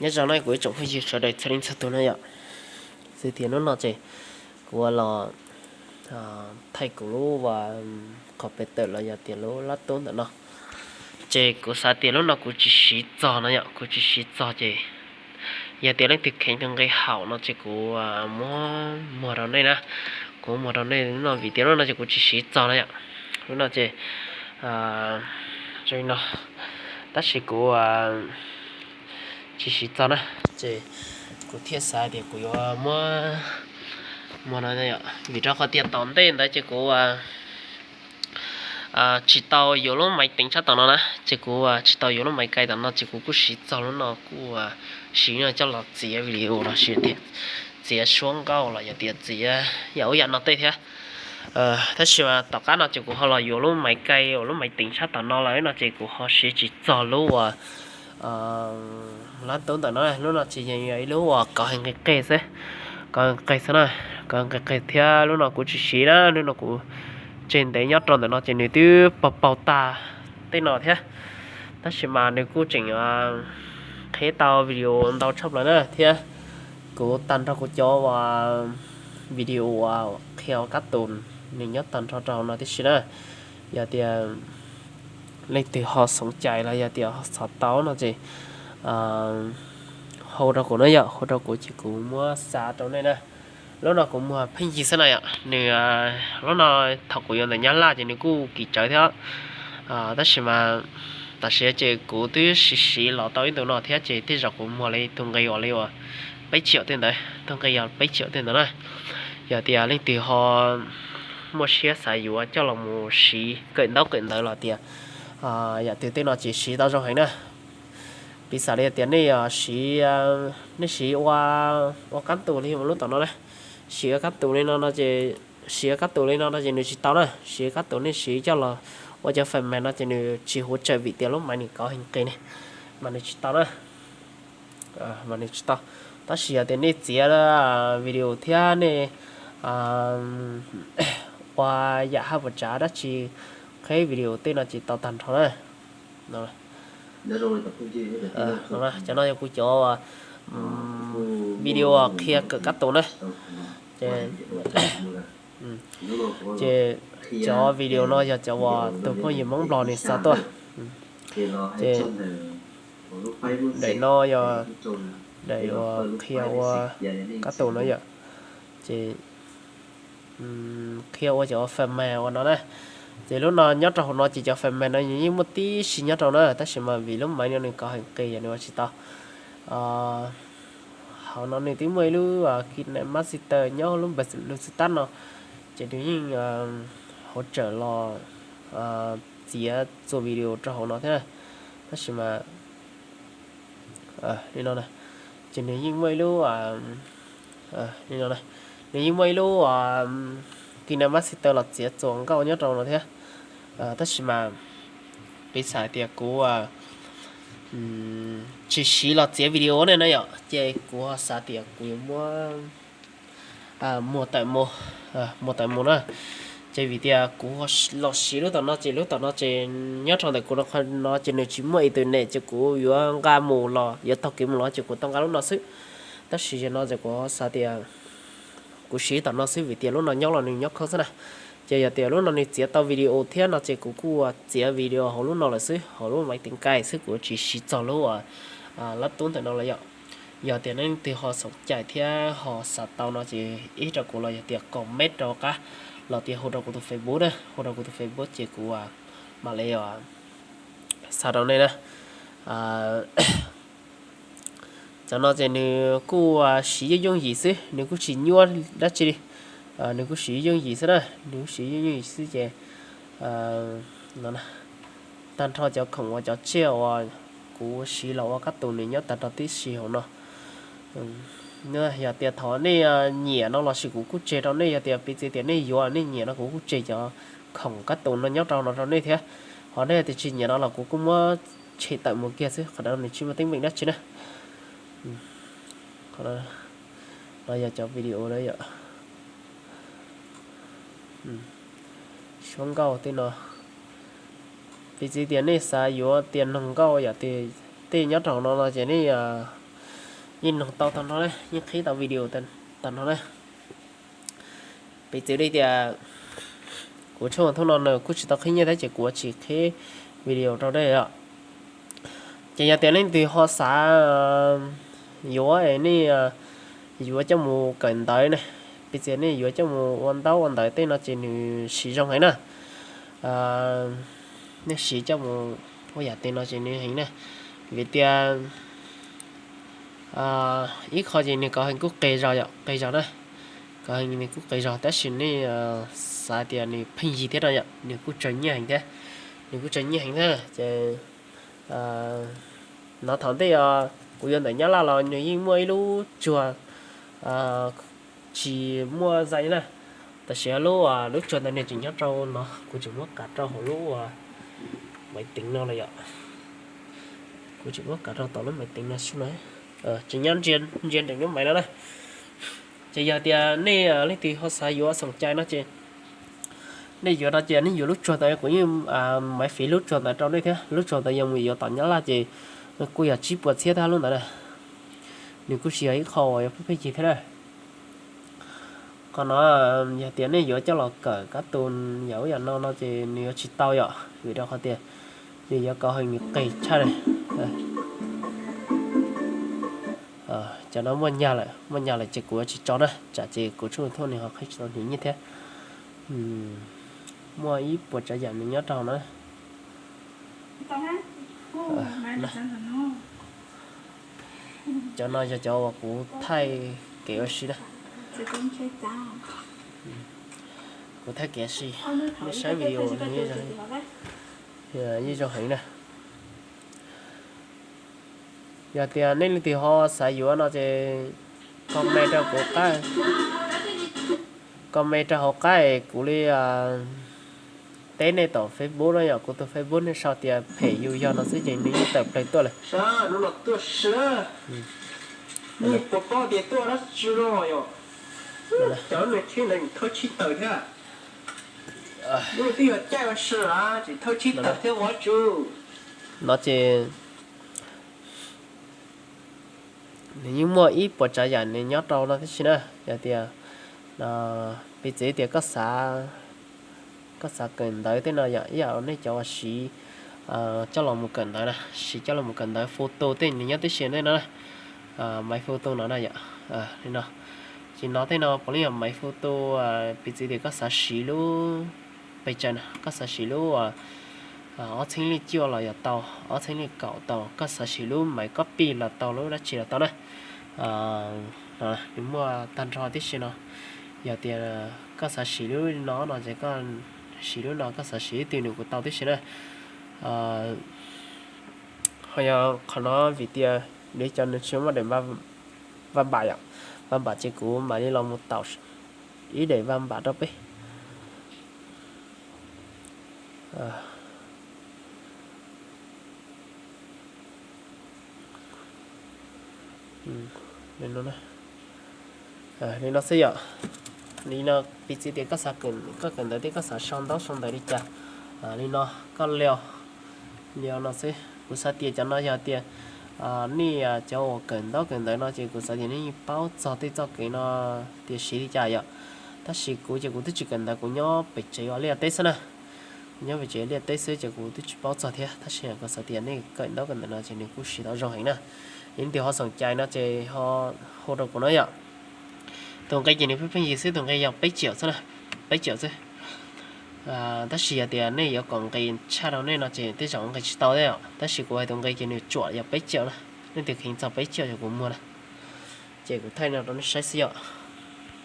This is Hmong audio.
Nyob zoo na kuv ib tsoom phooj ywg sawv daws txhua leej txhua tus na yom. Xws tias hnub no ces kuv los thaij kuv lub ua qhov pes tawm los yog tias lub lab tub ntawm no. Ces kuv xav tias lub no kuv tsis siv txog no yom, kuv tsis siv txog ces yog tias leej twg kheev tus nqi haum no ces kuv muab muag rau nej na. Kuv muag rau nej lub no vim tias lub no ces kuv tsis siv txog no yom. Lub no ces zoo li no, tab sis kuv tsis siv txog na, ces kuv thiaj xav tias kuv yuav muab muag no, vim rau qhov tias tom ntej ntawd ces kuv tsis tau yuav lub maiv teev sab tom no na, ces kuv tsis tau yuav lub maiv kai tom no ces kuv kuj siv txog lub no kuj siv no coj los txiav video los sis tias txiav suab nkauj los yog tias txiav yam ub yam no tej thiab. Tab sis mas tom qab no ces kuv ho los yuav lub maiv kai uas lub maiv teev sab tom no lawm no ces kuv ho siv tsis txog lub uas lab tub ntawm no. Lub no ces yeej yog ib lub uas kov heev qis qis xwb, kov heev qis xwb na, kov heev qis qis thiab lub no kuv tsis siv na, lub no kuv tseg ntev nyob rau ntawm no ces nws twb paug paug tag tej no thiab. Tab sis mas nws kuj tseem qhib tau video ntau tshaj plaws na thiab. Kuv tag nrho kuv cov uas video uas qhia ua kab tus nws nyob tag nrho rau hauv no tib si na. Yog tias leej twg ho xoom cai los yog tias ho xav tau no ces hu rau kuv na yom, hu rau kuv ces kuv muab xa rau nej na. Lub no kuv muag pheej yig xwb na yom, nws lub no thaum kuv yuav ntawm Nyab Laj ces nws kuj kim tsawv thiab. Tab sis mas tam sim ces kuv twb siv siv los tau ib ntu no thiab ces tej zaum kuv muag li tus nqi uas li uas peb triệu tej ntawd, tus nqi yog peb triệu tej ntawd na. Yog tias leej twg ho muaj siab xav yuav coj los mus siv kawm ntaub kawm ntawv los tias yam twg tej no ces siv tau zoo heev na. Piv xam li tias nej siv, nej siv ua, ua kab tus li lub tom no na, siv ua kab tus li no no ces, siv ua kab tus li no no ces nws tsis tau na. Siv kab tus nej siv coj los ua cov phần mềm no ces nws tsis hỗ trợ vim tias lub maiv nws kov heev qis ne, mas nws tsis tau na, mas nws tsis tau. Tab sis yog tias nej txiav video thiab nej ua yam haj puas tsav dab tsi, qheb video tej no ces tau tag nrho na. Cov no yog kuv cov video qhia kawm kab tus na. Ces cov video no yog cov uas tus phooj ywg Hmoob Nplog nws xa tuaj. Ces daim no yog daim uas qhia ua kab tus no yom. Ces qhia ua cov phần mềm ua no na. Ces lub no nyob rau hauv no ces cov phần mềm no nws yeej muaj tib si nyob rau na, tab sis mas vim lub maiv no nws kov heev qis yog nws ua tsis tau. Hauv no nws twb muaj ib lub KineMaster nyob lub npawb lus xwb tab no, ces nws yeej hỗ trợ los txiav txuas video rau hauv no thiab. Tab sis mas li no, ces nws yeej muaj ib lub, li no, nws yeej muaj ib lub KineMaster los txiav txuas nkauj nyob rau no thiab. Tab sis mas piv xam tias kuv tsis siv los txiav video ne no yom, ces kuv ho xav tias kuv yuav muab muag tawm mus, muag tawm mus na. Ces vim tias kuv los siv lub tom no ces lub tom no ces nyob rau ntawm kuv no ces nws tsis muaj internet ces kuv yuav nqa mus los yuav taug kev mus los ces kuv tau nqa lub no xwb. Tab sis yog no ces kuv xav tias kuv siv tom no xwb vim tias lub no nyob los nws nyob khoob xwb na. Ces yog tias lub no nws txiav tau video thiab no ces kuv kuj txiav video hauv lub no lawm xwb, hauv lub maiv teev kai xwb, kuv tsis siv txog lub lab tub ntawm no los yom. Yog tias nej leej twg ho xoom cai thiab ho xav tau no ces ib rau kuv los yog tias comment rau qab los tias hu rau kuv tus Facebook na, hu rau kuv tus Facebook ces kuv mam li xa rau nej na. Cov no ces nws kuj siv yooj yooj yim xwb, nws kuj tsis nyuaj dab tsi li. Nws kuj siv yooj yim xwb na, nws kuj siv yooj yooj yim xwb ces tag nrho cov khoom uas cov tsiaj uas kuv siv los ua kab tus nws nyob tag nrho tib si hauv no. Yog tias thaum nej nyiam no los sis kuv kuj tseg rau nej, yog tias piv txwv tias nej yuav nej nyiam no kuv kuj tseg cov khoom kab tus no nyob rau no rau nej thiab. Ho nej tias tsis nyiam no los kuv kuj muab tshem tawm mus kiag xwb, qhov no nws tsis muaj teeb meem dab tsi na. No yog cov video na yom. Suab nkauj tej no, piv txwv tias nej xav yuav tias noog nkauj yom, tej nyob rau hauv no no ces nej Yeej noog tau tag nrho na, yeej qhib tau video tag nrho na. Piv txwv li tias kuv tshooj YouTube no nws kuj tsis tau qhib nyiaj thiab ces kuv yuav tsis qhib video rau nej os. Ces yog tias leej twg ho xav yuav es nej yuav coj mus kawm ntawv ne, piv txwv nej yuav coj mus ua ntaub ua ntawv tej no ces nws siv zoo heev na. Nej siv coj mus ua yam tej no ces nws heev na. Vim tias ib qho ces nws kov heev kuj qis zog yom, qis zog na. Kov heev nws kuj qis zog tab sis nej xav tias nws pheej yig thiab no yom, nws kuj tsawg nyiaj heev thiab. Nws kuj tsawg nyiaj heev thiab ces hnov thaum ntej kuv yuav ntawm Nyab Laj los nws yeej muaj ib lub tsuag tsis muaj zais na. Tab sis lub, lub tsuag ntawd nws tseem nyob rau no, kuv tseem muab kav rau hauv lub maiv teev no lawm yom. Kuv tseem muab kav rau tom lub maiv teev no xwb na. Tseem nyob ntsia nreem lub maiv no na. Ces yog tias nej leej twg ho xav yuav xoom cai no ces nej yuav no ces nej yuav lub tsuag ntawd, kuv yeej maiv fiv lub tsuag ntawd rau nej thiab. Lub tsuag ntawd yog mus yuav tom Nyab Laj ces kuj yog tsib puas txhiab thiab lub ntawd na. Nws kuj tsis yog ib qho uas yog pheej pheej yig thiab na. Qhov no yog tias nej yuav coj los kawm kab tus yam ub yam no no ces nws yuav tsis tau yom, vim rau qhov tias nws yuav kov heev, nws qis tshaj li. Cov no muaj nyag lawm, muaj nyag lawm ces kuv yuav tsis tso na, tsam ces kuv tshooj YouTube nws ho qhib tsis tau nws nyiaj thiab. Muaj ib puas tsav yam nws nyob rau na. Cov no yog cov uas kuv thaij kev ua si na. Kuv thaij kev ua si, nej saib video yeej zoo heev na. Yog tias nej leej twg ho xav yuav no ces comment rau kuv qab, comment rau hauv qab es kuv li teb nej tom Facebook no yom, kuv tus Facebook nej sau tias phem yus yog no xwb ces nws yeej tawm plaws tuaj lawm. Sab, lub no tuaj sab. Nej puas paub tias tuaj dab tsi los yom? Cov nws tsheb ntawd thawj tsheb tawm thiab. Lub twb yog caij ua si lawm tseem thawj tsheb tawm thiab vov tsu. No ces nws yeej muaj ib puas tsav yam nws nyob rau no tib si na. Yog tias piv txwv tias koj xav kawm ntawv tej no yom, ib yam nej cov uas siv coj los mus kawm ntawv na, siv coj los mus kawm ntawv photo tej nws nyob tib si tej no na. Maiv photo no na yom, li no. Ces no tej no puav leej yog maiv photo, piv txwv tias koj xav siv lub pes tsawg na, koj xav siv lub ob txhiab leej cuaj los yog tau, ob txhiab leej kaum tau, koj xav siv lub maiv copy los tau, lub dab tsi los tau na. Nws muaj tag nrho tib si no. Yog tias koj xav siv lub no no ces koj siv lub no, koj xav siv ib tug nws kuj tau tib si na. Ho yog qhov no vim tias nws cov nws tsis muaj daim vaj npam yom, vaj npam ces kuv mam li los mus taus ib daim vaj npam rau peb. Li no xwb yom. Li no piv txwv tias koj xav kawm, koj kawm ntawv thiab koj xav sau ntaub sau ntawv li cas, li no koj li, li no xwb. Kuv xav tias cov no yog tias nej cov uas kawm ntaub kawm ntawv no ces kuv xav tias nej yeej paub txog tej txoj kev no tias siv li cas yom. Tab sis kuv ces kuv twb tsis kawm ntawv, kuv nyob pem tsev ua liaj teb xwb na. Kuv nyob pem tsev liaj teb xwb ces kuv twb tsis paub txog thiab, tab sis kuv xav tias nej kawm ntaub kawm ntawv no ces nws kuj siv tau zoo heev na. Yog leej twg ho xoom cai no ces ho hu rau kuv no yom. Tus nqi ces nws pheej pheej yig xwb, tus nqi yog peb caum xwb na, peb caum xwb. Tab sis yog tias nej yuav kom nqis tshaj rau nej no ces tej zaum nqis tsis tau thiab os, tab sis kuv hais tus nqi ces nws tsuam yog peb caum na. Leej twg kheev txog peb caum ces kuv muag na. Ces kuv thaij no rau nej saib xwb yom.